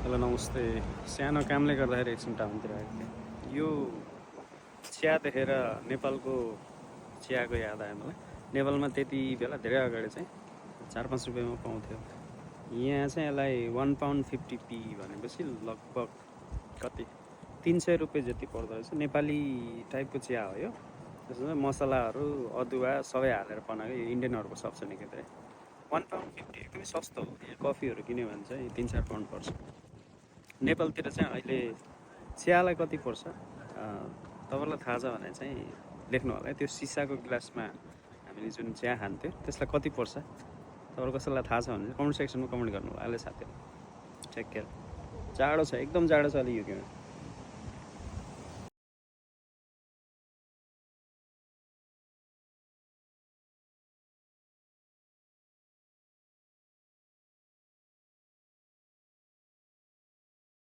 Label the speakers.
Speaker 1: Hello नमस्ते। सानो कामले गर्दाखेरि एकछिन टाउनतिर आएको थिएँ। यो चिया देखेर नेपालको चियाको याद आयो मलाई। नेपालमा त्यति बेला धेरै अगाडि चाहिँ 4-5 रुपियाँमा पाउँथ्यो। यहाँ चाहिँ यसलाई 1 पाउन्ड 50p भनेपछि लगभग कति 300 रुपियाँ जति पर्दो रहेछ। नेपाली टाइपको चिया हो यो। त्यसमा मसलाहरू अदुवा सबै हालेर बनाएको। यो इन्डियनहरूको सब छ निकै धेरै। 1 पाउन्ड 50 एकदमै सस्तो हो। यहाँ कफीहरू किन्यो भने चाहिँ 3-4 पाउन्ड पर्छ। नेपालतिर चाहिँ अहिले चियालाई कति पर्छ तपाईँलाई थाहा छ भने चाहिँ लेख्नु होला है। त्यो सिसाको ग्लासमा हामीले जुन चिया खान्थ्यो त्यसलाई कति पर्छ तपाईँलाई कसैलाई थाहा छ भने कमेन्ट सेक्सनमा कमेन्ट गर्नु होला। अहिले साथीहरू टेक केयर। जाडो छ, एकदम जाडो छ अहिले युकेमा।